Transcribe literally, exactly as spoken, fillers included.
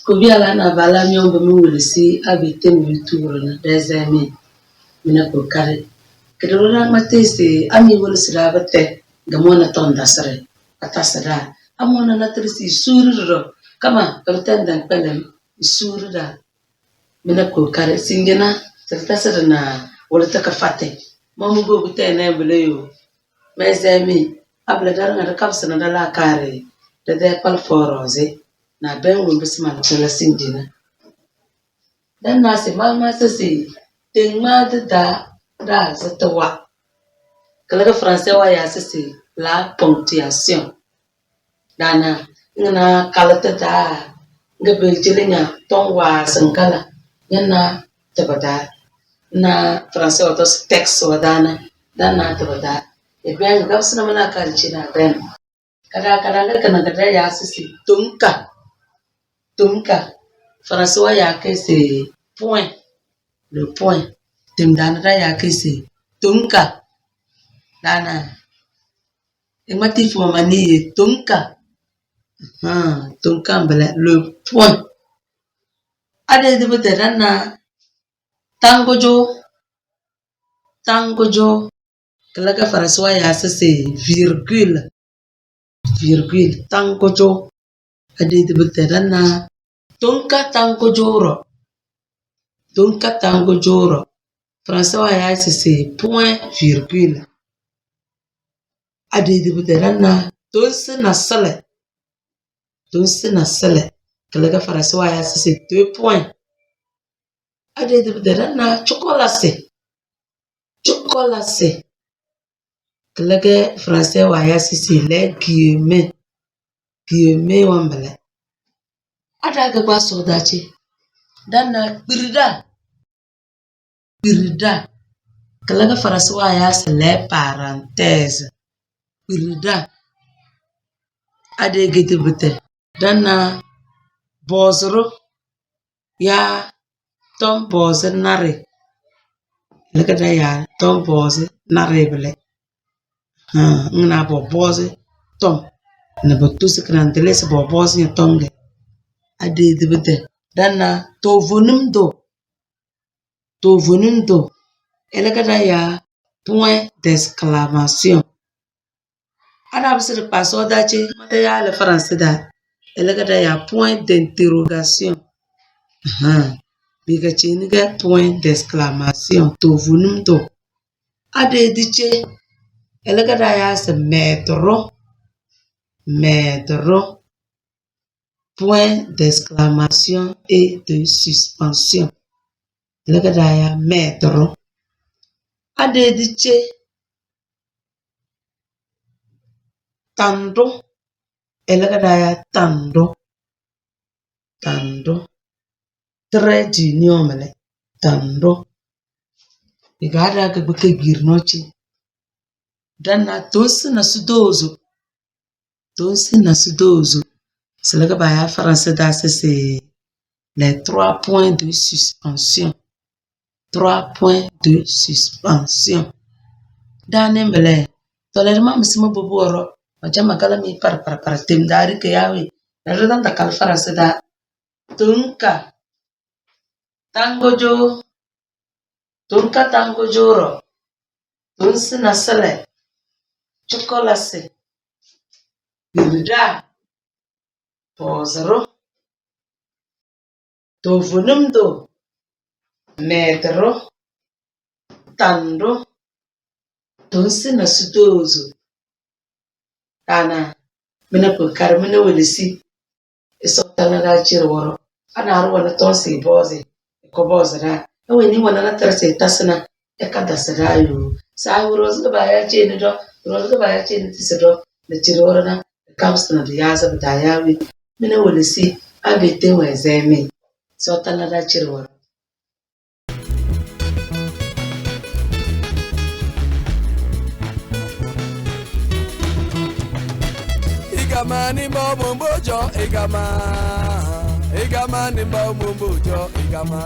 Kobiala na bala miombo mi welesi abi tem YouTube ro na dezemi. Mina kokari. Kedoro na matesi ami welesi da bete. Gamona ton dasere. Atasada. Amona na teresi suri ro. Kama kabeten dan pelem. Suri da. Mina kokari. Singena. Tertasa na. Wala takafate. Mamu go kutene bele yo. Mezemi. Abla dar nga da kabsana da la kare. Da de pal foroze. Na ben wo bisma na tela singena. Dana si mama sisi, teŋma di daa, daa si ti wa. Keleke français wa ya sisi, la ponctuation. Dana, ngina kala ti daa, nga be jili nya, tong wa singala, ngina ti bi daa. Na français wa to si texte wa dana, dana ti bi daa. E ben, gabsina mana kari china ben. Kada, kada, nga kana kada ya sisi, tonka. Tonka. Français wa ya ke c'est point. Le point. Tem dana da ya ke c'est tonka. Dana. Emati fo mani ye tonka. Ha, tonka mbele le point. Ade de bete dana. Tangojo. Tangojo. Keleke français wa ya sisi virgule. Virgule. Tangojo. Ade de bete dana. Tonka tangojo ro. Tonka tangojo ro. Français wa ya sisi point virgule. Ade de bete dana. Tonsi na sele. Tonsi na sele. Keleke français wa ya sisi deux points. Ade de bete dana. Chocolate. Chocolate. Keleke français wa ya sisi les guillemets. Guillemets wa mbele. Ada ke gba so dachi. Dana kpirida. Kpirida. Keleke français wa ya si les parenthèses. Kpirida. Ade gete bete. Dana bozoro. Ya tom bozi nari. Leke da ya tom bozi nari bile. Ha, ngina bo bozi tom. Na bo tusi kina ndelesi bo bozi nya tom ge. Ade de bete. Dana tovonim do. Tovonim do. Eleke da ya point d'exclamation. Ana bisi di kpa so da che, mata ya le français da. Eleke da ya point d'interrogation. Aha. Bika che ni ke point d'exclamation. Tovonim do. Ade di che. Eleke da ya se maître. Maître. Point d'exclamation et de suspension. Eleke da ya maître. Ade di che. Tando. Eleke da ya tando. Tando. Trait d'union mele. Tando. Iga da ke gbeke gbir no che. Dana tonsi na sudozo. Tonsi na sudozo. Seleke ba ya français da se se les trois points de suspension. Trois points de suspension. Dani mbele. Tole ma misi ma bobo oro. Ma jama kala mi par par par tem dari ke yawe. Na rada da kal français da. Tonka. Tangojo. Tonka tangojoro. Tonsi na sele. Chocolate. Birida. Bozoro. Tovonim do. Maître. Tando. Tonsi na sudozo. Dana. Mina pekari mina welesi. Iso tana da chiri woro. Ana aru wana tonsi bozi. Iko bozi da. Ewe ni wana na terse tasina. Eka dasi da yo. Sa wuro zika ba ya cheni do. Wuro zika ba ya cheni tisi do. Na chiri woro na. Kamsina do ya zabi da ya wi. Mina welesi. Abi te we zemi. So tana da chiri woro. Igama ni mbo mumbo jo igama. Igama ni mbo mumbo jo igama.